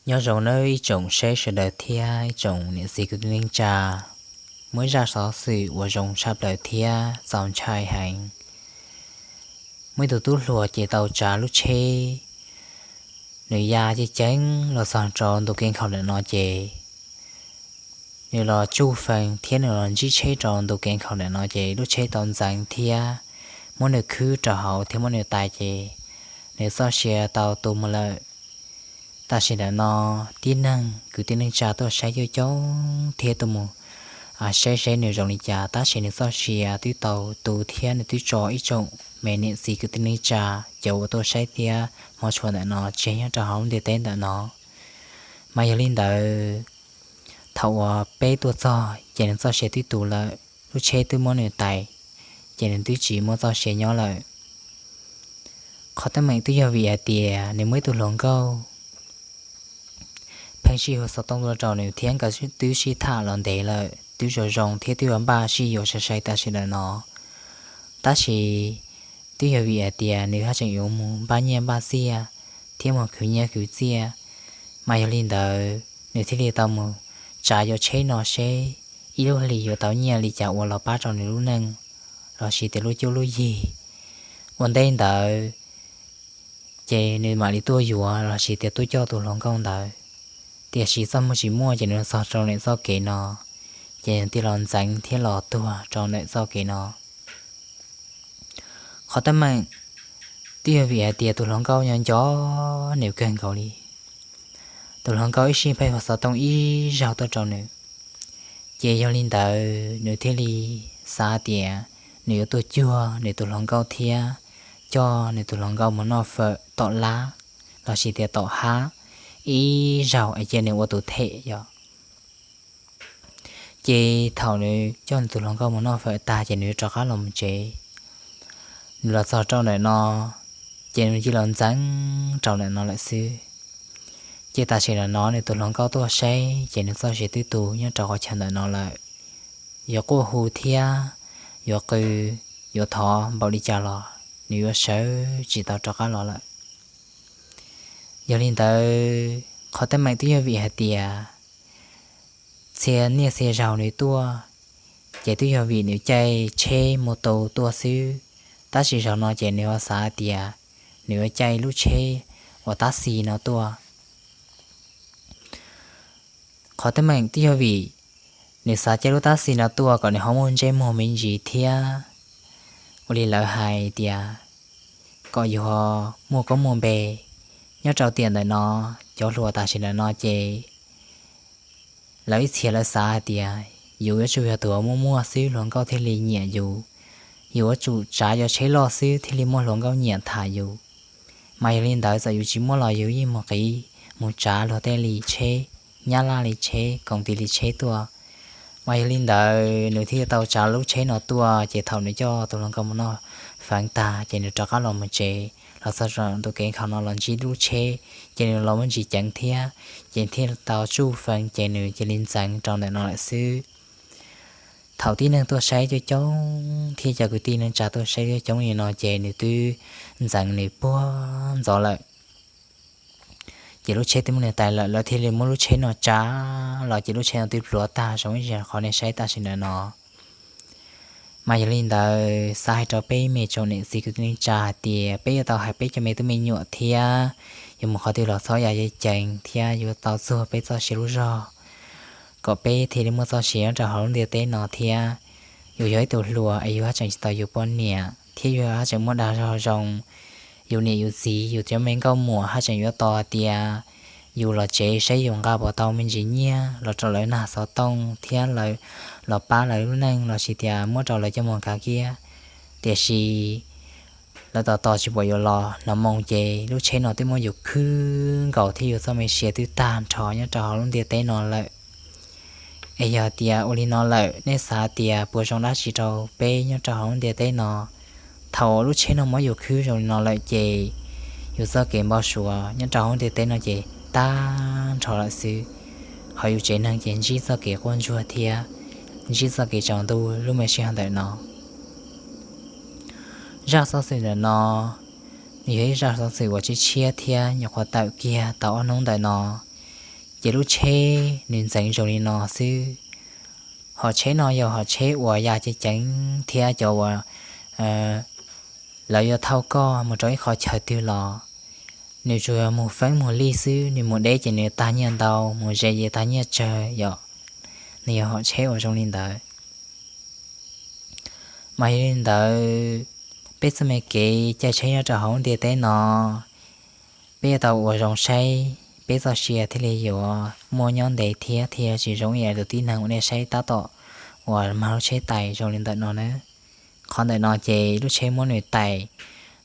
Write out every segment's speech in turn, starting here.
Nyob zoo nawb ib tsoom saib sawv daws thiab ib tsoom niam txiv kwv tij neej tsa. Muaj ib zaj xov xwm uas zoo tshaj plaws thiab txaus ntshai heev. Muaj ib tug tub hluas ces tau tsav lub tsheb, nws ya ceev ceev los txog rau ntu kev nkhaus ntawm no ces nws los tsuj fees thiab nws los ntsib tsheb rau ntu kev nkhaus ntawm no ces lub tsheb tau ntxeev thiab muab nws khwb rau hauv thiab muab nws tais ces nws txoj sia tau tu mus lawm. Tam sim ntawm no tib neeg kwv tij neej tsa tuaj saib coob coob thiab tuaj mus saib seb nws zoo li cas tab sis nws txoj sia twb tau tu thiab nws twb tso ib tsoom me niam txiv kwv tij neej tsa cov uas tuaj saib thiab hmov tshua ntawm no tseg nyob rau hauv lub ntiaj teb ntawm no. Mas yog li ntawd, thaum uas peb tuaj txog ces nws txoj sia twb tu lawm, lub tsheb twb muab nws tais, ces nws twb tsis muaj txoj sia nyob lawm. Qhov teeb meem twb yog vim hais tias nws muaj ib tug hluas nkauj pheej sib hu xov tooj tuaj rau nws thiab nkawd twb sib tham los ntev lawm, twb zoo zoo thiab twb yuav npaj sib yuav sai sai tam sim ntawm no. Tab sis twb yog vim hais tias nws haj tseem yuav mus npaj nyiaj npaj txiaj thiab mus khwv nyiaj khwv txiaj, mas yog li ntawd nws thiaj li tau mus tsav yuav tsheb no seb ib lub hlis yuav tau nyiaj li cas uas los pab rau nws lub neej lossis tias lub cuab lub yig. Ua ntej ntawd ces nws mam li tuaj yuav lossis tias tuaj coj tus hluas nkauj ntawd. Tiam sis txoj hmoo tsis muaj ces nws txog rau ntawm txoj kev no, ces nws thiaj los ntxeev thiab los tuag rau ntawm txoj kev no. Qhov teeb meem twb yog vim hais tias tus hluas nkauj nyob nco nws kawg nkaus li. Tus hluas nkauj ib sij pheej hu xov tooj ib zaug tuaj rau nws, ces yog li ntawd nws thiaj li xav tias nws yuav tuaj cuag nws tus hluas nkauj thiab coj nws tus hluas nkauj mus noj fawm tom lab lossis tias tom hab ib zaug es cia nws ua tus them yom. Ces thaum nws coj nws tus hluas nkauj mus noj fawm tag ces nws rov qab los mus tsev. Nws los txog rau ntawm no, ces nws cia li los ntxeev rau ntawm no lawm xwb. Ces tam sim ntawm no nws tus hluas nkauj tuaj saib ces nws txoj sia twb tu nyob rau qhov chaw ntawm no lawm. Yuav quaj hu thiab yuav qw, yuav thov npaum li cas los nws yuav sawv tsis tau rov qab los lawm. Yog li ntawd, qhov teeb meem twb yog vim hais tias txhia niaj txhia zaus nws tuaj, ces twb yog vim nws caij tsheb mus tu tuaj xwb. Tab sis zaum no ces nws ho xav hais tias nws yuav caij lub tsheb uas tab xi no tuaj. Qhov teeb meem twb yog vim nws xav caij lub tab xi no tuaj kom nws ho muaj ntsej muag me ntsis thiab ua li lawv hais tias kom yus ho muaj koob muaj npe. Nyob rau tiam ntawm no, cov hluas tam sim ntawm no ces lawv ib txhia lawv xav hais tias yus yuav tsum yog tus muaj muaj xwb hluas nkauj thiaj li nyiam yus, yus yuav tsum tsav yuav tsheb loj xwb thiaj li muaj hluas nkauj nyiam tham yus. Mas yog li ntawd txawm yus tsis muaj los yus yeej mus qiv mus tsav luag tej li tsheb, nyab laj li tsheb, koom tis li tsheb tuaj. Mas yog li ntawd nws thiaj tau tsav lub tsheb no tuaj, ces thaum nws coj tus hluas nkauj mus noj feev tag ces nws rov qab los mus tsev, los txog ntu kev nkhaus no los ntsib lub tsheb, ces nws los muaj ntsis ceev thiab, ces thiaj tau tsuj feev ces nws cia li ntxeev rau ntawm no lawm xwb. Thaum tib neeg tuaj saib coob coob thiab cov kwv tij neej tsa tuaj saib coob coob li no ces nws twb ntxeev nws puag ntxov lawm. Ces lub tsheb twb muab nws tais lawm, lawv thiaj li muab lub tsheb no tsav los ces lub tsheb no twb pluav tag zoo ib yam qhov nej saib tam sim ntawm no. Mas yog li ntawd xav hais rau peb me tsoom niam txiv kwv tij neej tsa hais tias peb yuav tau hais peb cov me tub me nyuam thiab yuav mus qhov twg los txhob ya ceev thiab yuav tau txuag peb txoj sia lub zog, kom peb thiaj li muaj txoj sia nyob rau hauv lub ntiaj teb no thiab. Yus yog ib tug hluas es yus haj tseem tsis tau yuav poj niam thiab yus haj tseem muaj dag zog zoo, yus niam yus txiv yus cov me nkauj muam haj tseem yuav tos tias yus los tsev saib yus nqa puas tau me ntsis nyiaj los rau lawv nag xov tooj thiab lawv los pab lawv lub neej lossis tias muab rau lawv coj mus kav kiab. Tiam sis lawv tos tos tsis pom yus los, hnov moo ces lub tsheb no twb muab yus khwb nkaus thiab yus txoj me sia twb tag nrho nyob rau hauv lub ntiaj teb no lawm. Es yog tias ua li no lawm nej xav tias puas zoo dab tsi rau peb nyob rau hauv lub ntiaj teb no? Thaum lub tsheb no muab yus khwb zoo li no lawm ces yus txoj kev npau suav nyob rau hauv lub ntiaj teb no ces tag nrho lawm xwb. Hos yus tsev neeg ces ntsib txoj kev quaj ntsuag thiab ntsib txoj kev tsaus ntuj lub me sij hawm ntawm no. Zaj xov xwm ntawm no nws yog ib zaj xov xwm uas tshiab tshiab thiab nyuam qhuav tawm kiag tau ob hnub ntawm no. Ces lub tsheb nws ntxeev zoo li no xwb. Hom tsheb no yog hom tsheb uas yam ceev ceev thiab cov uas lawv yuav thauj koj mus rau ib qhov chaw twg los nws tsuas yog mus feeb mus lij xwb, nws mus deb ces nws tag nyiaj ntau, mus ze ces tag nyiaj tsawg yom. Nws yog hom tsheb uas zoo li ntawd. Mas yog li ntawd, peb txoj me kev caij tsheb nyob rau hauv ntiaj teb no, peb yuav tau ua zoo saib peb txoj sia thiaj li yuav muaj nyob ntev thiab thiaj tsis zoo ib yam li tus tib neeg uas nej saib tab tom uas mag lub tsheb tais zoo li ntawm no na. Qhov ntawm no ces lub tsheb muab nws tais,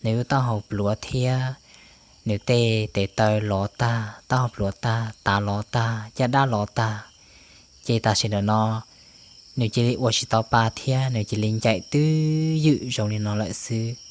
nws lub taub hau pluav thiab nws tej tes taw lov tag, taub hau pluav tag, tav lov tag, caj dab lov tag, ces tam sim ntawm no nws cia li ua tsis tau pa thiab nws cia li ncaim twb ywm zoo li no lawm xwb.